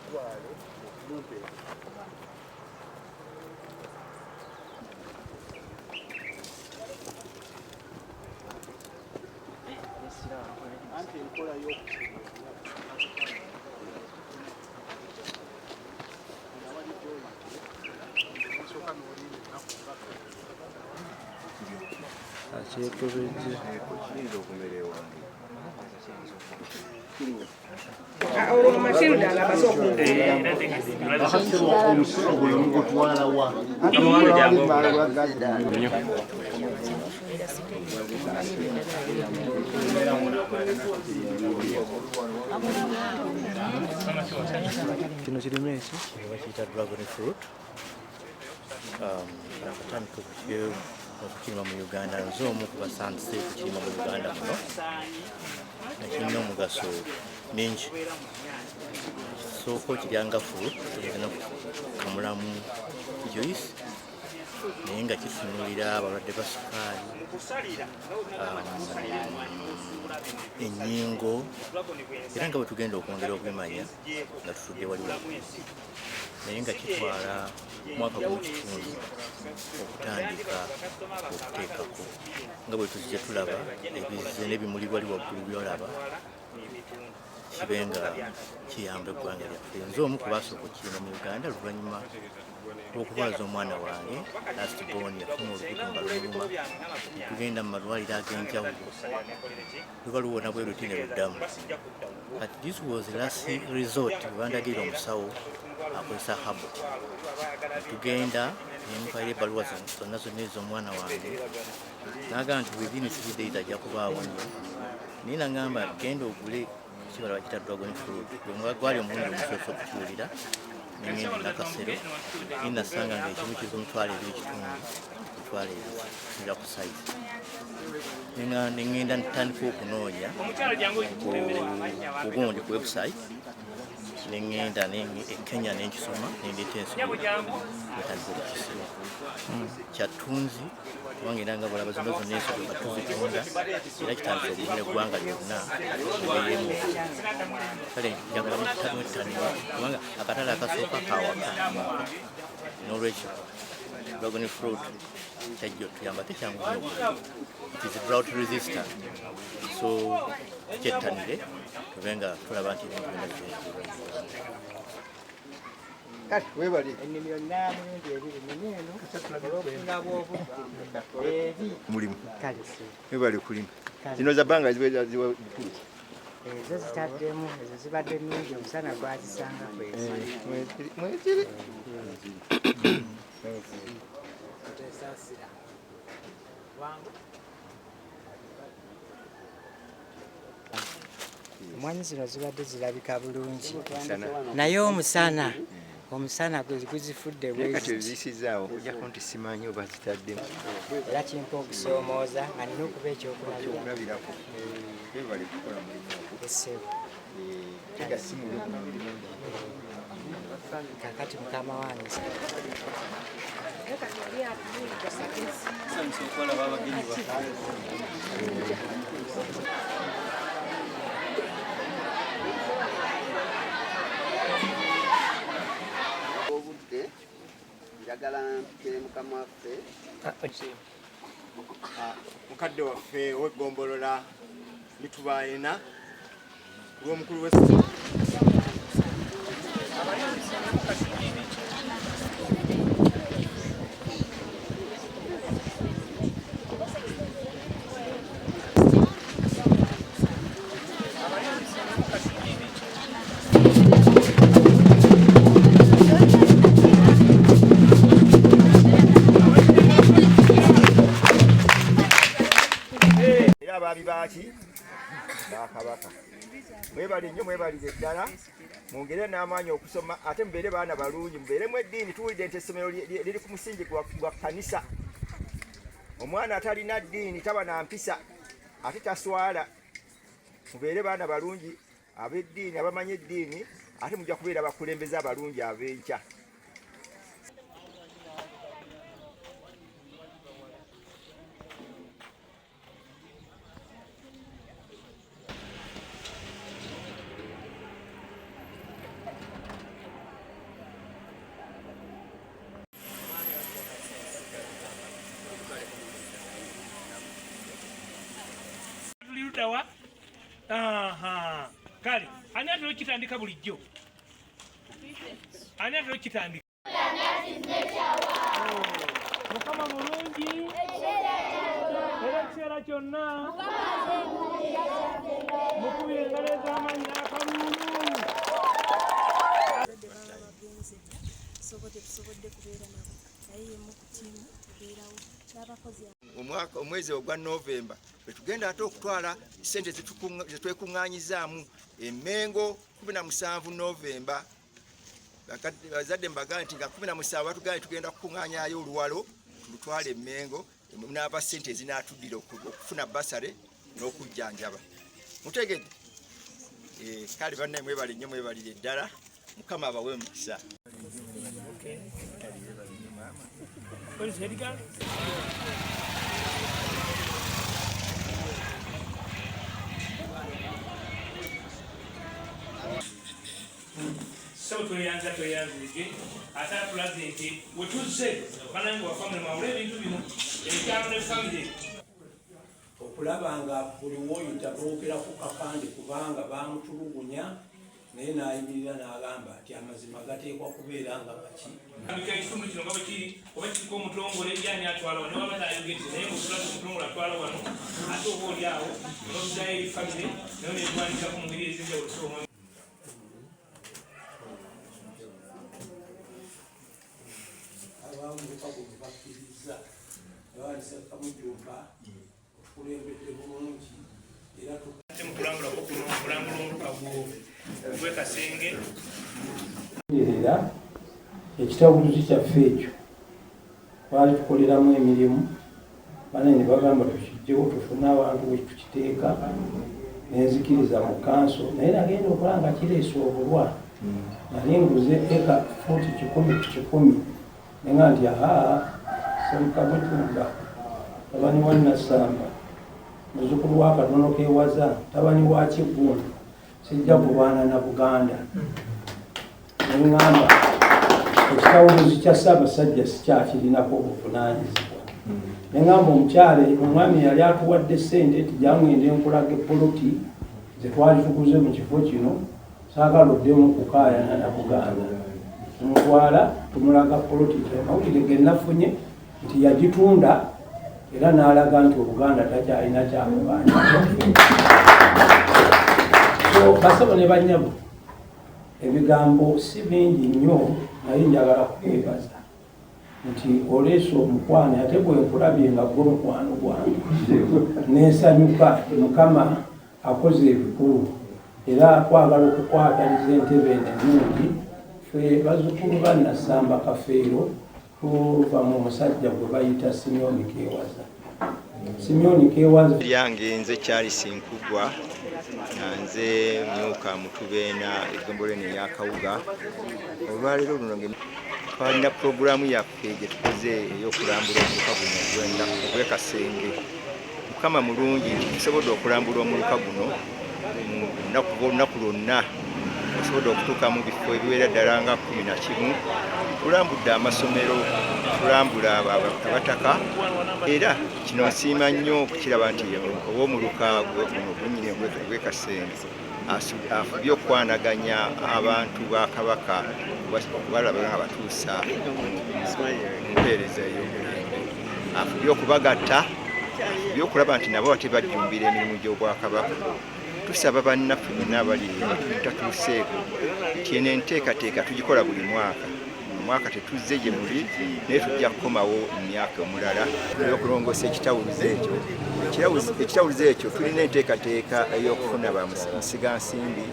Mutwale mumpe. Anti enkola y'okusiba Akyekebejje. Olwo Matilda ng'amaze Akasebo omusolo guno mugutwala wa? Kino kirime eki? Bakiyita dragon fruit. Nakatandika okukirima mu Uganda, nze omu ku basandise okukirima mu Uganda muno. Kirina omugaso mingi. Kisooka okirya nga fruit, oyinza n'okukamulamu juice, naye nga kitunuulira abalwadde ba sukaali, ennyingo, era nga bwe tugenda okwongera okubimanya nga tutudde wali waggulu. Naye nga kitwala mwaka gumu kitundu okutandika okuteekako, nga bwe tuzze tulaba ebizze n'ebimuli wali waggulu by'olaba, kibe nga kiyamba eggwanga lyaffe. Nze omu ku baasooka okukirima mu Uganda oluvannyuma lw'okulwaza omwana wange last born, yafuna olubuto nga lumuluma, ne tugenda mu malwaliro ag'enjawulo, luba luwona bwe luti ne luddamu. Kati this was last resort, we bandagirira omusawo akozesa herbal. Ne tugenda ne mutwalira ebbaluwa zonna zonna ez'omwana wange, n'agamba nti within 3 days ajja kuba awonye, naye nagamba genda ogule ekibala bakiyita dragon fruit. Gwe gwali omulundi omusoose okukiwulira. Nengenda e Nakasero, naye nasanga nga ekimu kiva 2,500, 2,000, kusinziira ku size. Nengenda ntandika okunoonya ku gundi ku website, nengenda e Kenya nenkisoma, nendeeta ensigo, netandika okukisiba. Kyattunzi kubanga era nga bwolaba zino zonna ensigo nga tuzitunda, era kitandise okubuna eggwanga lyonna mubeeremu. Kale njagala mwettanire kubanga akatale akasooka kawaka. N'olwekyo dragon fruit kyajja otuyamba, tekyangu nnyo okulima. It is drought resistant, so kyettanire tube nga tulaba nti ebintu byonna bigenda bulungi. Kati webale. Ennimiro nnamirundi ebiri nina eno olw'obufuna bw'obudde eri. Mulimu. Kale si. Webale kulima. Kale. Zino za bbanga ziweza ziwa bukulu. Ezo zitaddemu, ezo zibadde nnungi, omusana gwazisanga kwezi. Mweziri. Kweziri. Kutesaasira. Wangu. Emmwanyi zino zibadde zirabika bulungi. Omusana. Naye omusana guzifudde Naye kati bweziti. oziyisizaawo ojjako nti simanyi oba zitaddemu. Era kimpa okusoomooza nga nina okuba ekyokulabirako. Ekyokulabirako. Webale kukola mulimu ogwo. Essebo. Ate nga si mubi mulungi. Kakati mukama wange. Tusanyuse okulaba abagenyi baffe. Obudde njagala mpikire mukama waffe. Mukadde waffe ow'eggombolola Litubaayina olw'omukulu w'essomero. Era abaami baaki bakabaka, mwebale nnyo, mwebalire ddala, mwongere n'amaanyi okusoma ate mubeere baana balungi, mubeeremu eddiini. Tuwulidde nti essomero liri ku musingi gwa kkanisa. Omwana atalina ddiini taba na mpisa ate taswala. Mubeere baana balungi ab'eddiini, abamanyi eddiini, ate mujja kubeera abakulembeze abalungi ab'enkya. luddawa? Aha, kale ani atera okukitandika bulijjo? Ani atera okukitandika? Mukama mulungi era ekiseera kyonna. Mukubire engalo ez'amaanyi n'akaluulu. Bagenze sobo tetusobodde kubeera nabo, naye yemu ku ttiimu ebeerawo n'abakozi. Omwaka omwezi ogwa Novemba bwetugenda ate okutwala sente zetwekuŋŋaanyizaamu Emmengo 17 Novemba. Bazadde mbagambe nti nga 17 batugambye tugenda kukuŋŋaanyayo oluwalo tulutwale Emmengo, munaava sente ezinaatuddira okufuna basale n'okujjanjaba. Mutegedde? Kale bannaye mwebale nnyo, mwebalire ddala, Mukama abawe omukisa. What is Edgar? Ssebo tweyanza tweyanzige ate atulaze nti wetuzze banange wa famire mwawule ebintu bino ekyalo ne famire. Okulaba nga buli w'oyita boogera ku Kakande kubanga baamutulugunya, naye n'ayimirira n'agamba nti amazima gateekwa kubeera nga maki. Ambika ekitundu kino nga bwe kiri oba kiriko omutongole yani atwala wano waba tayogedde, naye ng'otulaze omutongole atwala wano ate oba oli awo n'oddayo eri famire nayo neegwanikako mu ngeri ez'enjawulo. So omwami Abamuluka guno bakkiriza bawandiisa Kamujumba otukulembedde bulungi era ate mu kulambulako kuno okulambula omuluka gw'e Kasenge. Era ekitawuluzi kyaffe ekyo twali tukoleramu emirimu, bane ne bagamba tukijjewo tufune abantu we tukiteeka, nenzikiriza mu kanso, naye nagenda okulaba nga kireese obulwa. Nali nguze eka fuuti 100 ku 100, nenga nti aha, Ssemukamujumba tabani wa Nassamba, muzzukulu wa Katono Kewaza, tabani wa Kiggundu, sijja kulwana na Buganda. Neŋŋamba ekitawuluzi kya Ssaabasajja sikyakirinako obuvunaanyizibwa. Neŋŋamba omukyala omwami yali atuwadde ssente nti jangende nkulaga epoloti ze twali tuguze mu kifo kino, saagala oddemu kukaayana na Buganda. Tumutwala tumulaga poloti, amawulire ge nafunye nti yagitunda era n'alaga nti Obuganda takyalina kyakubanja. So basebo ne bannyabo, ebigambo si bingi nnyo, naye njagala kwebaza nti oleese omukwano, ate bwe nkulabye nga gwe mukwano gwange nensanyuka. Mukama akoze ebikulu era twagala okukwataliza entebe eno ennungi. Ffe bazzukulu ba Nassamba Kafeero tuva mu musajja gwe bayita Simeoni Kewaza. Simeoni Kewaza. Lyange nze Charles Nkugwa, nga nze myuka Mutubeena eggombolola eno eya Kawuga. Olwaleero luno twalina pulogulaamu yaffe gye tukoze ey'okulambula omuluka guno ogw'e Kasenge. Mukama mulungi nti tusobodde okulambula omuluka guno olunaku lwonna, osobodde okutuuka mu bifo ebiwera ddala nga 11. Tulambudde amasomero, tulambula abataka, era kino nsiima nnyo okukiraba nti ow'omuluka guno gwennyini ogw'e Kasenge afubye okukwanaganya abantu ba Kabaka okubalaba nga batuusa mu mpeereza ey'omulembe. Afubye okubagatta, afubye okulaba nti nabo ate bajjumbira emirimu gy'Obwakabaka. Tusaba bannaffe bonna abali tatuuseeko nti eno enteekateeka tugikola buli mwaka. Omwaka tetuzze gye muli, naye tujja kukomawo mu myaka omulala ey'okulongoosa ekitawuluzi ekyo. Ekitawuluzi ekyo tulina enteekateeka ey'okufuna ba musigansimbi,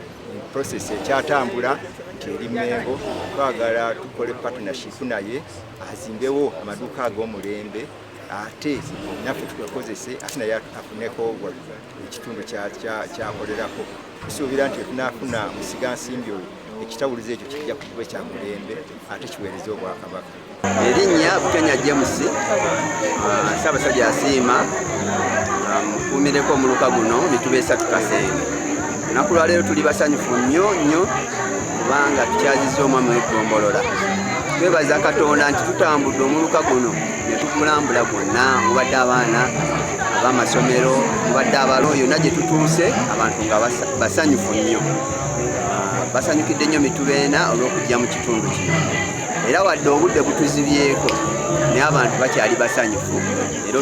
process ekyatambula nti eri Mmengo. Twagala tukole partnership naye azimbewo amaduuka ag'omulembe, ate naffe tugakozese, ate naye afuneko ekitundu kyakolerako. Tusuubira nti tunaafuna musigansimbi oyo, ekitawuluzi ekyo kijja kuba kya mulembe ate kiweereze Obwakabaka. Erinnya Bukenya James, Ssaabasajja asiima mukuumireko omuluka guno Mituba 3 Kasenge. Olunaku lwaleero tuli basanyufu nnyo nnyo kubanga tukyazizza omwami w'eggombolola. Twebaza Katonda nti tutambudde omuluka guno ne tugulambula gwonna, mubadde abaana Abamasomero mubadde abalo yonna gye tutuuse, abantu nga basanyufu nnyo. Basanyukidde nnyo Mituba ena olw'okujja mu kitundu kino, era wadde obudde butuzibyeko, naye abantu bakyali basanyufu era.